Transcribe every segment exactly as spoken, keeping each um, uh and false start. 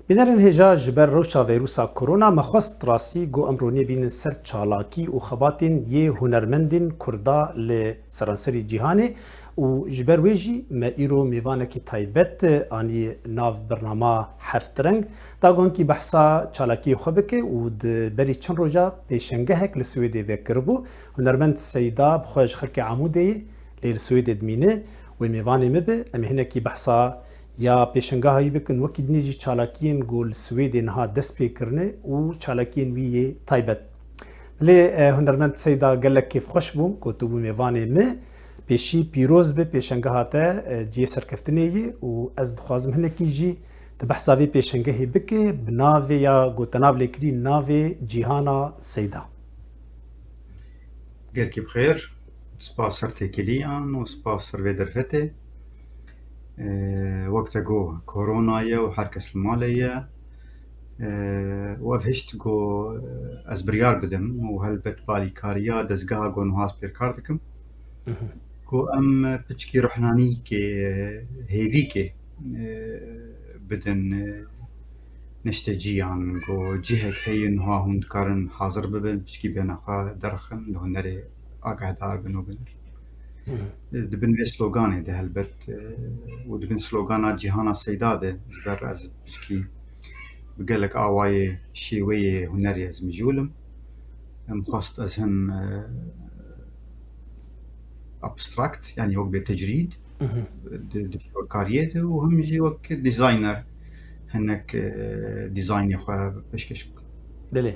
Bînerên hêja, ji ber rewşa vîrusa korona me xwest rastî ku em ronî bînin ser çalakî û xebatên yê hunermendên Kurda li seranserî cîhanê û ji ber wê jî me îro mêvanekî taybet anî nav bernama Heft Reng. Da ku hinkî behsa çalakiyê xwe bike û di berî çend roja pêşengehek li Swêdê vekiribû. Hunermend Seyda bi xwe ji xelkê Amûdê ye, lê li Swêdê dimîne. Wê mêvanê me be, em ê hinekî behsa ya pêşengeha wî bikin, wekî dinê jî çalakiyên ku li Swêdê niha dest pê kirine û çalakiyên wî yê taybet. Lê, e, hunermend Seyda, gelek kêfxweş bûm ku tu bû mêvanê me. Pêşî pîroz be pêşengeha te, e, cihê serkeftinê ye û ez dixwazim hinekî jî tu behsa vê pêşengehê bike bi navê ya ku te nav lê kirî, navê Cîhana Seyda. Gelkî bi xêr, spas ser têkiliyan û spas ser vê derfetê. Ee, wek te got, korona ye û her kes li malê ye. Ee, û ev hişt ku ez biryar bidim û helbet balîkariya dezgeha ku niha ez pêrkar dikim, ku em piçkî ruhnanîkê, hêvîkê, e, bidin, e, neşteciyan, ku cihek heye niha hûn dikarin hazir bibin, piçkî bêhna xwe derxin, li hunerê agahdar bin û binir. E, di bin vê sloganê de helbet, e, û di bin slogana Cîhana Seyda de, ji ber ez piçkî bi gelek awayê şêweyê hunerê ez mijûl im. Em xwest ez him, e, abstract, yanî wek bê tecrîd, di, di şêwekariyê de û him jî wek dîzayner hinek, e, dîzaynê xwe pêşkêş bikim. Belê.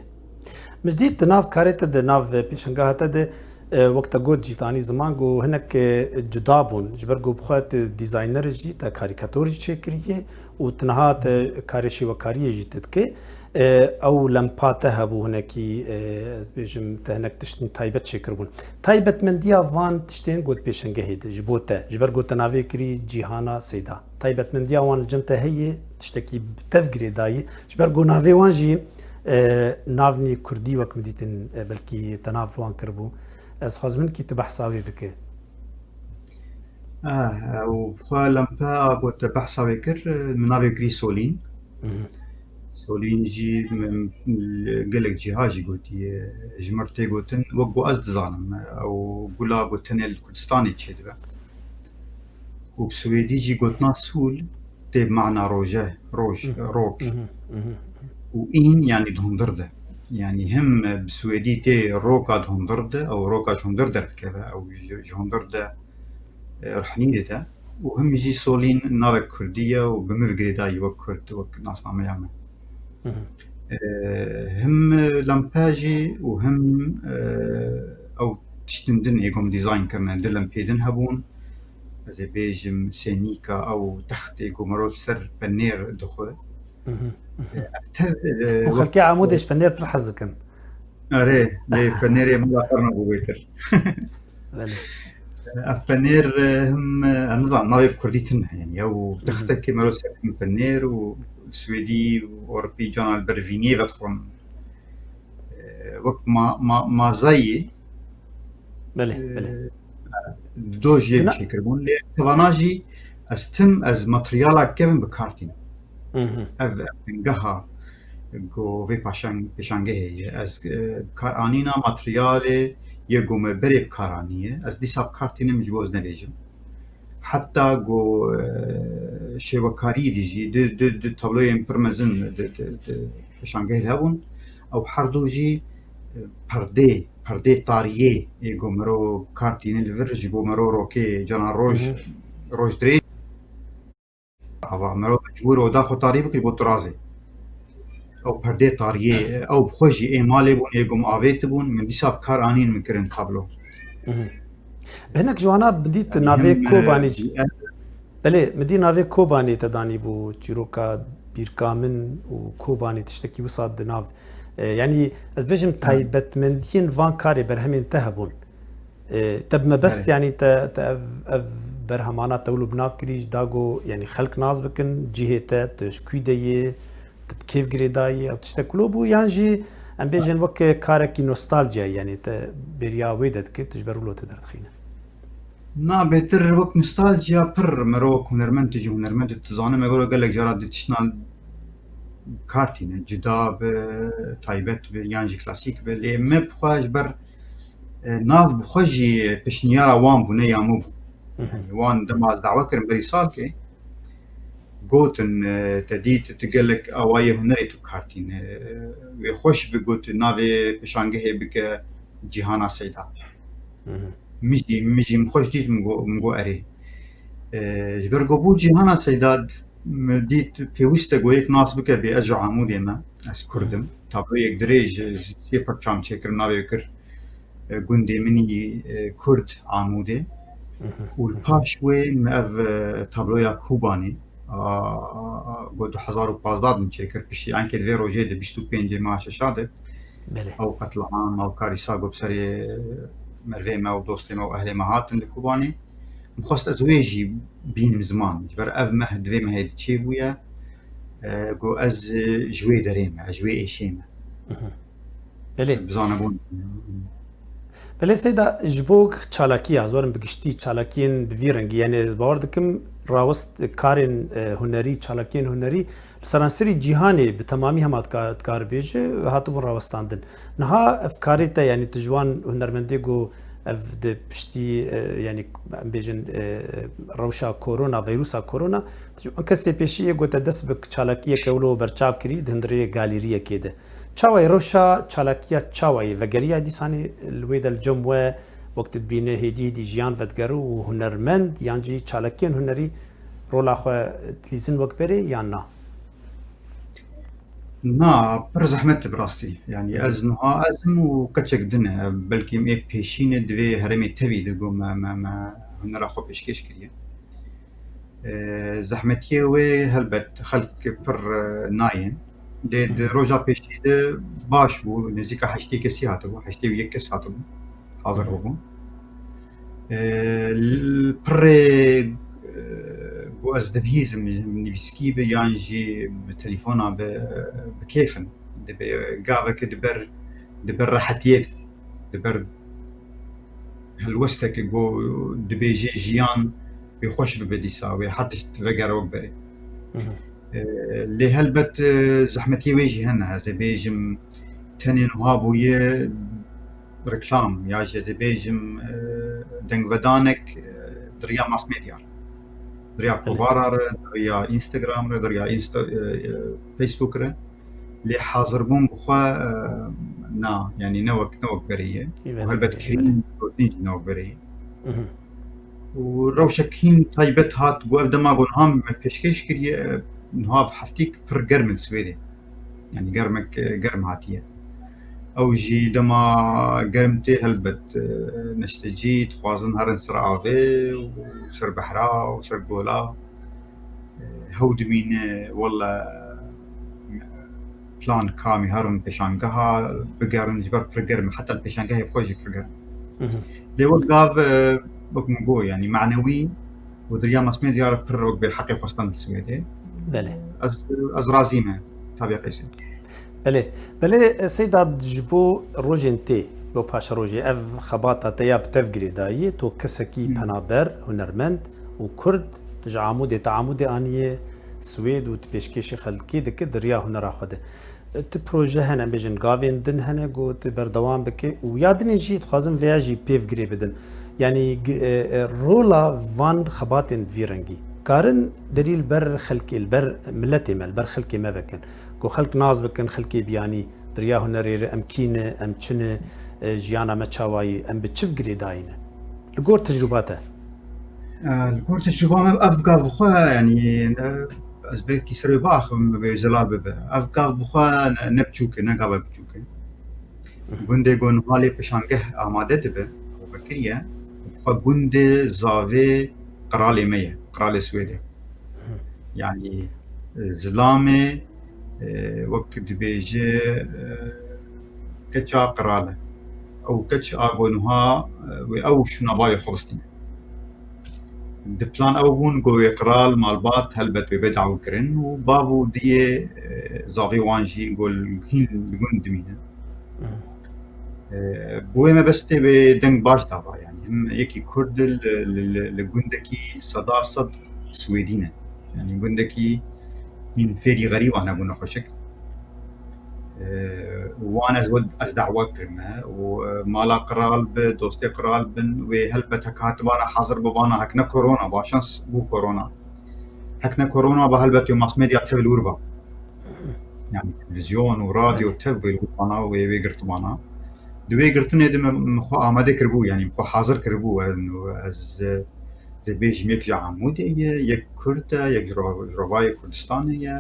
Min dît di nav karê te de, nav pêşengeha te de, e, wek te got jî, te anî ziman ku hinek, e, cuda bûn. Ji ber ku bi xwe tu dîzayner jî, te karîkator jî çêkiriye û tu niha te karê şêwekariyê jî tu dike. E, ew lempa te hebû hinekî, e, ez bêjim, te hinek tiştên taybet çêkiribûn. Taybetmendiya van tiştên got pêşengehê de ji bo te, ji ber got te navê kirî Cîhana Seyda. Taybetmendiya wan li cem te heye, tiştekî bi tev girêdayî. Ji ber got navê wan jî, e, navnî kurdî wek min dîtin, e, belkî te nav wan kiribû. Ez dixwazim hinkî tu behsa wê bike. Eh, û xwe lempe a got te behsa wê kir, min navê kirî Solîn. Mhm. Solîn jî min, min gelek cîha jî gotiye, ji mir tê gotin, wek ku ez dizanim, ew gula ku tenê li Kurdistanê çêdibe. Û bi swêdî jî gotina Sul tê bi mana roje, roj, Mhm. rok. Mhm. Mhm. Û în, yanî di hundir de. Yanî him bi swêdî tê roka di hundir de, ew roka ji hundir derdikeve, ew ji, ji hundir de, e, ruhnî dide. Û him jî Solîn navek kurdî ye û bi min ve girêdayî wek kurd, wek nasnameya min. Mhm. E, him lempe jî û him, e, ew tiştin din ê ku min dîzayn kirine, du lempê din hebûn. Ez ê bêjim sênîka ew textê ku mirov ser penêr dixwe. Mhm. Mhm. E, ev tev, e, Û wek xelkê Amûdê ji penêr pir hez dikin. Erê, lê penêrê mala qerna bû bêtir. Belê. Ev penêr, e, him, e, ez nizanim, navê bi kurdî tune, yanî ew Mhm. textekê mero ser him penêr û swêdî û ewropî cana li ber vîniyê vedixwin. E, wek ma-, ma-, mazayê, Belê, e, belê. di dojiyê Tuna- çêkiribûn. Lê tevana jî ez tim, ez materyala kevin bi kar tînim. Mhm. Ev, ev bingeha ku vê paşan-, pêşangehê ye. Ez, e, bi kar anîna materyalê yê ku me berê bi kar aniye. Ez dîsa bi kar tînim ji bo ez nebêjim. Heta ku, e, şêwekariyê dî jî du, du, du tabloyên pir mezin di, di, di pêşangehê de hebûn. Ew her du jî, e, perdê, perdê tariyê ê ku mero bi kar tîne li vir ji bo mero rokê cana roj, Mhm. roj dirêj. Ava mero ji wir oda xwe tarî bike ji bo tirazê. Ew perdê tariyê, ew bi xwe jî ê malê bûn, ê gom avêtibûn, min dîsa bi kar anîn, min kirin tablo. Mhm. Bi hinek ji wana min dît Yanî navê him, e, Kobanê jî. Belê, min dî navê Kobanê te danî bû çîroka bîrka min û Kobanê tiştekî wisa di nav, e, yanî ez bêjim taybetmendiyên van karê berhemên te hebûn. E, te bi mebest, Erê. yanî te, te ev, ev berhemana te wilo bi nav kirî, ji da ku, yanî xelk nas bikin, cihê te, tu ji kû de yê, tu bi kêf girêdayî, ew tiştek wilo bû, yan jî em bêjin weke karekî nostalciya, yanî te bêriya wê de dike, tu ji ber wilo te derdixîne? Na, bêtir wek nostalciya pir, mero wek hunermend, tu jî hunermend, tu dizane, me gelo gelek cara di tiştna kar tîne, cuda bi, taybet bi, yan jî klasîk bi. Lê me bi xwe ji ber, e, nav bi xwe jî pişniyara wan bû, ne ya min bû. Yanî wan dema ez dawa kirim berî salkê, gotin, e, te dît tu gelek awayê hunerê tu kar tîne. E, wê xweş bi got navê pêşangehê bike Cîhana Seyda. Min jî, min jî min xweş dît, min got, min got erê. E, ji ber ku bû Cîhana Seyda, min dît pêwîst e ku yek nas bike bê ez ji Amûdê me, ez Kurd im. Tabloyek dirêj, sê parça min çêkir, navê kir, e, Gundê Min î, e, Kurd Amûdê. Û li paş wê min ev, e, tabloya Kobanê, a, a, a, ku du hezar û pazdeh de min çêkir, piştî enkê di vê rojê de, bîst û pêncê meha şeşa de, Belê. Ew qetliam, ew karîsa ku bi serê mervê me û dostê me û ehlê me hatin li Kobanê. Min xwest ez wê jî bînim ziman. Ji ber ev meh di vê mehê de çêbûye. E, ku ez, e, ji wê derê me, ez ji wê êşê me. Mhm. Belê. Bi zanebûn. Belê Seyda, ji bo çalakiya, ez werim bi giştî çalakiyên bi vî rengî, yanî ez bawer dikim rawest karên, e, hunerî, çalakiyên hunerî li seranserî cîhanê bi temamî hema dika-, dikare bêje, hatibûn rawestandin. Niha ev karê te, yanî tu ji wan hunermendê ku ev di piştî, e, yanî em bêjin, e, rewşa korona, vîrusa korona, tu ji wan kesê pêşî yê ku te dest bi çalakiyeke wilo berçav kirî di hundirê galêriyekê de. Çawa ye rewşa çalakiya, çawa ye? Vegeriya dîsanê li wê de li cem we, wek tu dibîne hêdî hêdî jiyan vedigere û hunermend yan jî çalakiyên hunerî rola xwe dilîzin wek berê yan na? Na, pir zehmet e bi rastî. Yanî Hı hı. ez niha ez im û keçek din e, belkî em ê pêşî ne di vê herêmê tevî de ku me, me, me hunera xwe pêşkêş kiriye. E, zehmetiyê wê helbet xelk pir, e, nayên. Lê di Hı hı. roja pêşî de baş bû, nêzîka heştê kesî hatibû, heştê û yek kes hatibû, hazir Hı hı. bûbûn. E, l-, pirê, e, ku ez dibihîzim, nivîskî be yan jî bi telefona be, bi kêf in. Dibe gaveke di ber, di ber rehetiyê de, di ber helwesteke ku dibêje jiyan wê xweş bibe dîsa, wê her tişt vegere wek berê. Hı hı. E, lê helbet, e, zehmetiyê wê jî hene. Ez ê bêjim tenê niha bûye reklam, ya jî ez ê bêjim, e, dengvedanek, e, di riya mass media re. Di riya Belê. kovara re, di riya Instagram re, di riya Insta-, e, e, Facebook re. Lê hazirbûn bi xwe, e, na, yanî ne wek, ne wek berê ye. Ê, Û belê, helbet belê, kirîn, belê. gotin jî ne wek berê ye. Mhm. Û rewşek hîn taybet hat, ku ev dema ku niha me pêşkêş kiriye, e, niha ev heftîk pir germ in Swêdê. Yanî germek, e, germ hatiye. Ew jî dema germ tê helbet, e, neştecî dixwazin herin ser avê û ser behra û ser gola. E, hew dimîne, welle, plan kamî herin pêşangeha bigerin, ji ber pir germ e, heta li pêşangehê xwe jî pir germ e. Mhm. Lê wek gav, e, wek min got, yanî manewî û di riya mass media re pir wek bê heqê xwestan li Swêdê. Belê. Ez, ez razî me, tabiya qeysê. Belê. Belê, e, Seyda, ji bo rojên tê, bo paşerojê, ev xebata te ya bi tev girêdayî, to kesekî Hmm. penaber, hunermend û Kurd, ji Amûdê te Amûdê aniye Swêd û tu pêşkêşî xelkê dike di riya hunera xwe de. E, tu proje hene, em bêjin gavên din hene, ku tu berdewam bike û ya dinê jî dixwazin vêya jî pêv girê bidin. Yanî, g-, e, e, rola van xebatên vî rengî karin derî li ber xelkê, li ber miletê me, li ber xelkê me vekin. Ku xelk nas bikin, xelkê biyanî, di riya hunerê re em kî ne, em çi ne, e, jiyana me çawa ye, em bi çi girêdayî ne? Li gor tecrûba te? E, li gor tecrûba me ev gav bi xwe, yanî, e, ez belkî ser wê biaxivim, bi wê zelal bibe. Ev gav bi xwe ne, ne biçûk e, ne gavek biçûk e. Gundê ku niha lê pêşangeh amade dibe û vekiriye, bi xwe gundê zavê qiralê me ye, qiralê Swêdê. Yanî, e, zilamê, e, wek dibêje, e, keça qral e. Ew keç a ku niha, e, wê ew şûna bavê xwe bistîne. Di plan ew bûn ku wê qral malbat helbet wê bê dawîkirin û bav û diyê, e, zavê wan jî ku li hîn li gund dimînin. Mhm. E, bi wê mebestê wê deng baş dava, yanî him yekî Kurd li, li, li, li gundekî seda sed Swêdî ne. Yanî gundekî Hîn fêrî xerîban hebûne xweşik. Wan ez we, ez dawa kirime û mala qral bi, dostê qral bin, wê helbet heke hatibana hazir bibana, hek ne korona, ba şans bû korona. Hek ne korona ba helbet yo mass media tev li wir ba. Yani televizyon û radyo tev wê li wir bana, wê, wê girtibana. Di wê girtinê de min, min xwe amade kiribû, yani min xwe hazir kiribû. Ez, ez, ez bêjim yek ji Amûdê ye, yek Kurd e, yek ji ro-, ji Rovayê Kurdistanê ye.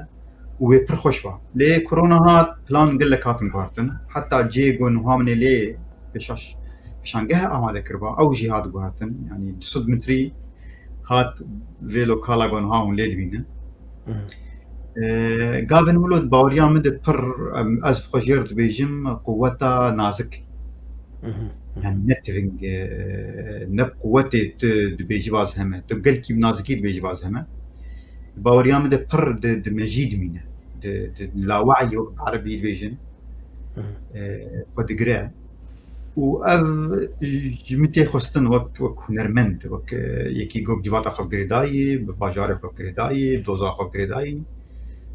Û wê pir xweş ba. Lê korona hat, plan gelek hatin guhertin. Heta cê ku niha min ê lê pêşaş-, pêşangeh amade kiriba, ew jî hat guhertin. Yani du sed metrî hat vê lokala ku niha hûn lê dibînin. Mhm. Ee, gavin wilo baweriya min de pir, em, ez xwe jêr dibêjim, quweta nazik. Mhm. Yani ne tiving, e, ne bi quwetê tu dibêjî vaz heme. Tu gelkî bi nazikî dibêjî vaz heme. Baweriya min de pir di, di mejî dimîne. Di, di lawayî wek bi erebî dibêjin. Mhm. E, xwe digire. Û ev ji min tê xwestin wek, wek hunermend, wek, e, yekî ku bi civata xwe girêdayî, bi bajarê xwe girêdayî, bi doza xwe girêdayî.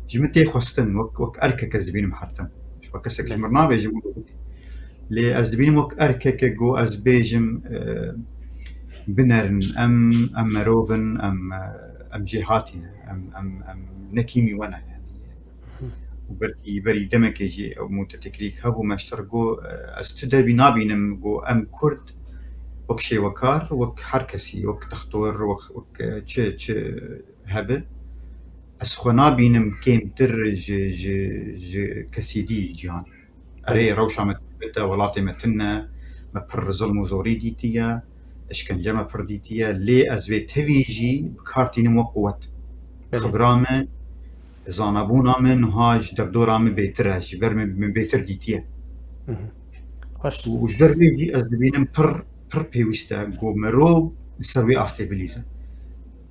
Ji min tê xwestin wek, wek erkek ez dibînim her tim. Ji xwe kesek ji min nabêjim. Lê ez dibînim wek erkeke ku ez bêjim, e, binerin, em, em merov in, em, e, em jêhatî ne, em, em, em nekîmî we ne, yani. Û belkî berî demekê jî ew mûtetekrîk hebû, me ji te re got, e, ez tu dervî nabînim, got, em Kurd wek şêwekar, wek her kesî, wek dextor, wek, wek, e, çi, çi hebe, ez xwe nabînim kêmtir ji, ji, ji kesî dî cîhan. Erê, rewşa me tune, welatê me tune, me pir zilm û zorî dîtiye, işkence me pir dîtiye, lê ez vê tevî jî bi kar tînim wek quwet. Belê. Xibira me, zanabûna me niha ji derdora me bêtir e, ji ber me, me bêtir dîtiye. Mhm. Xweş. Û ji ber vê jî ez dibînim pir, pir pêwîst e ku merov li ser wê astê bilîze.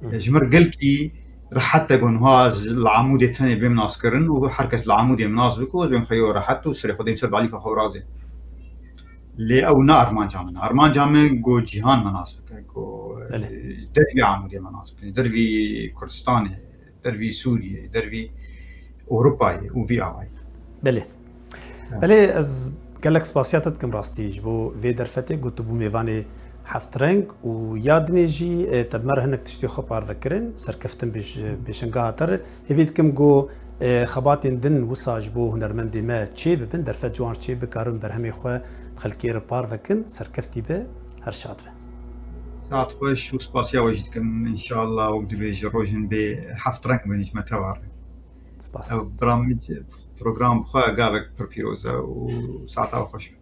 Mhm. Ji mir gelkî rehet e ku niha ez li Amûdê tenê bêm naskirin û her kes li Amûdê min nas bike û ez bêm xeyo rehet û serê xwe deyim ser balîfa xwe birazê. Lê ew ne armanca min. Armanca min ku cîhan me nas bike, ku, Belê. e, dervî Amûdê me nas bike, dervî Kurdistanê, dervî Sûriyê, dervî Ewropayê û vî awayî. Belê. Evet. Belê, ez gelek spasiya te dikim rastî ji bo vê derfetê ku tu bû mêvanê Heft Reng û ya dinê jî, e, te bi me re hinek tiştê xwe parve kirin, serkeftin bi ji pêşangeha te re. Hêvî dikim ku, e, xebatên din wisa ji bo hunermendê me çê bibin, derfet ji wan çê bikarin berhemê xwe bi xelkê re parve kin, serkeftî be, her şad be. Saet xweş û spasiya we jî dikim. Înşallah wek dibêje rojên bê heft reng bin ji me teva re. Spas. Ew bira min program bi xwe gavek pir pîroz e û saeta we xweş be.